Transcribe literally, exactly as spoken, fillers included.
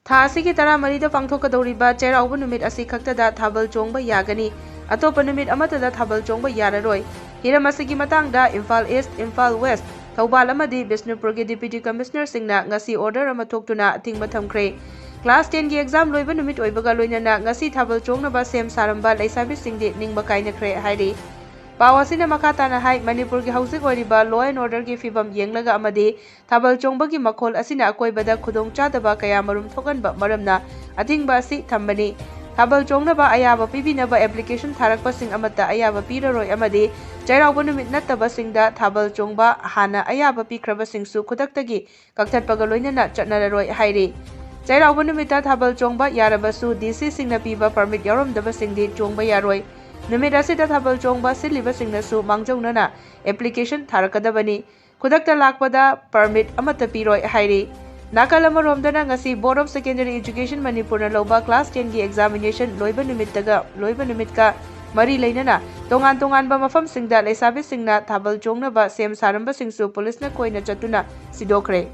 ꯊꯥ ꯑꯁꯤꯒꯤ ꯇꯔꯥꯃꯔꯤꯗ ꯄꯥꯡꯊꯣꯛꯀꯗꯧꯔꯤꯕ ꯆꯩꯔꯥꯎꯕ ꯅꯨꯃꯤꯠ ꯑꯁꯤ ꯈꯛꯇꯗ ꯊꯥꯕꯜ ꯆꯣꯡꯕ ꯌꯥꯒꯅꯤ꯫ ꯑꯇꯣꯞꯄ ꯅꯨꯃꯤꯠ ꯑꯃꯠꯇꯗ ꯊꯥꯕꯜ ꯆꯣꯡꯕ ꯌꯥꯔꯔꯣꯏ꯫ ꯍꯤꯔꯝ ꯑꯁꯤꯒꯤ ꯃꯇꯥꯡꯗ ꯏꯝꯐꯥꯜ ꯏꯁ꯭ꯠ, ꯏꯝꯐꯥꯜ ꯋꯦꯁ꯭ꯠ, ꯊꯧꯕꯥꯜ ꯑꯃꯗꯤ ꯕꯤꯁꯅꯨꯄꯨꯔꯒꯤ ꯗꯤꯄ꯭ꯌꯨꯇꯤ ꯀꯃꯤꯁꯅꯔꯁꯤꯡꯅ ꯉꯁꯤ ꯑꯣꯔꯗꯔ ꯑꯃ ꯊꯣꯛꯇꯨꯅ ꯑꯊꯤꯡꯕ ꯊꯝꯈ꯭ꯔꯦ꯫ ꯀ꯭ꯂꯥꯁ ꯇꯦꯟꯒꯤ ꯑꯦꯛꯖꯥꯝ ꯂꯣꯏꯕ ꯅꯨꯃꯤꯠ ꯑꯣꯏꯕꯒ ꯂꯣꯏꯅꯅ ꯉꯁꯤ ꯊꯥꯕꯜ ꯆꯣꯡꯅꯕ ꯁꯦꯝ ꯁꯥꯔꯝꯕ ꯂꯩꯁꯥꯕꯤꯁꯤꯡꯗꯤ ꯅꯤꯡꯕ ꯀꯥꯏꯅꯈ꯭ꯔꯦ ꯍꯥꯏꯔꯤ꯫ ꯄꯥꯎ ꯑꯁꯤꯅ ꯃꯈꯥ ꯇꯥꯅ ꯍꯥꯏ, ꯃꯅꯤꯄꯨꯔꯒꯤ ꯍꯧꯖꯤꯛ ꯑꯣꯏꯔꯤꯕ law and orderꯒꯤ ꯐꯤꯕꯝ ꯌꯦꯡꯂꯒ ꯑꯃꯗꯤ ꯊꯥꯕꯜ ꯆꯣꯡꯕꯒꯤ ꯃꯈꯣꯜ ꯑꯁꯤꯅ ꯑꯀꯣꯏꯕꯗ ꯈꯨꯗꯣꯡꯆꯥꯗꯕ ꯀꯌꯥꯃꯔꯨꯝ ꯊꯣꯛꯍꯟꯕ ꯃꯔꯝꯅ ꯑꯊꯤꯡꯕ ꯑꯁꯤ ꯊꯝꯕꯅꯤ꯫ ꯊꯥꯕꯜ ꯆꯣꯡꯅꯕ ꯑꯌꯥꯕ ꯄꯤꯕꯤꯅꯕ application ꯊꯥꯔꯛꯄꯁꯤꯡ ꯑꯃꯠꯇ ꯑꯌꯥꯕ ꯄꯤꯔꯔꯣꯏ ꯑꯃꯗꯤ ꯆꯩꯔꯥꯎꯕ ꯅꯨꯃꯤꯠ ꯅꯠꯇꯕꯁꯤꯡꯗ ꯊꯥꯕꯜ ꯆꯣꯡꯕ ꯍꯥꯟꯅ ꯑꯌꯥꯕ ꯄꯤꯈ꯭ꯔꯕꯁꯤꯡꯁꯨ ꯈꯨꯗꯛꯇꯒꯤ ꯀꯛꯊꯠꯄꯒ ꯂꯣꯏꯅꯅ ꯆꯠꯅꯔꯔꯣꯏ ꯍꯥꯏꯔꯤ꯫ ꯆꯩꯔꯥꯎꯕ ꯅꯨꯃꯤꯠꯇ ꯊꯥꯕꯜ ꯆꯣꯡꯕ ꯌꯥꯔꯕꯁꯨ DCꯁꯤꯡꯅ ꯄꯤꯕ permit ꯌꯥꯎꯔꯝꯗꯕꯁꯤꯡꯗꯤ ꯆꯣꯡꯕ ꯌꯥꯔꯣꯏ꯫ ꯅꯨꯃꯤꯠ ꯑꯁꯤꯗ ꯊꯥꯕꯜ ꯆꯣꯡꯕ ꯁꯤꯜꯂꯤꯕꯁꯤꯡꯅꯁꯨ ꯃꯥꯡꯖꯧꯅꯅ application ꯊꯥꯔꯛꯀꯗꯕꯅꯤ꯫ ꯈꯨꯗꯛꯇ ꯂꯥꯛꯄꯗ permit ꯑꯃꯠꯇ ꯄꯤꯔꯣꯏ ꯍꯥꯏꯔꯤ꯫ ꯅꯥꯀꯜ ꯑꯃꯔꯣꯝꯗꯅ ꯉꯁꯤ Board of Secondary Education ꯃꯅꯤꯄꯨꯔꯅ ꯂꯧꯕ ꯀ꯭ꯂꯥꯁ ꯇꯦꯟꯒꯤ examination ꯂꯣꯏꯕ ꯅꯨꯃꯤꯠꯇꯒ, ꯂꯣꯏꯕ ꯅꯨꯃꯤꯠꯀ ꯃꯔꯤ ꯂꯩꯅꯅ ꯇꯣꯉꯥꯟ ꯇꯣꯉꯥꯟꯕ ꯃꯐꯝꯁꯤꯡꯗ ꯂꯩꯁꯥꯕꯤꯁꯤꯡꯅ ꯊꯥꯕꯜ ꯆꯣꯡꯅꯕ ꯁꯦꯝ ꯁꯥꯔꯝꯕꯁꯤꯡꯁꯨ ꯄꯨꯂꯤꯁꯅ ꯀꯣꯏꯅ ꯆꯠꯇꯨꯅ ꯁꯤꯗꯣꯛꯈ꯭ꯔꯦ꯫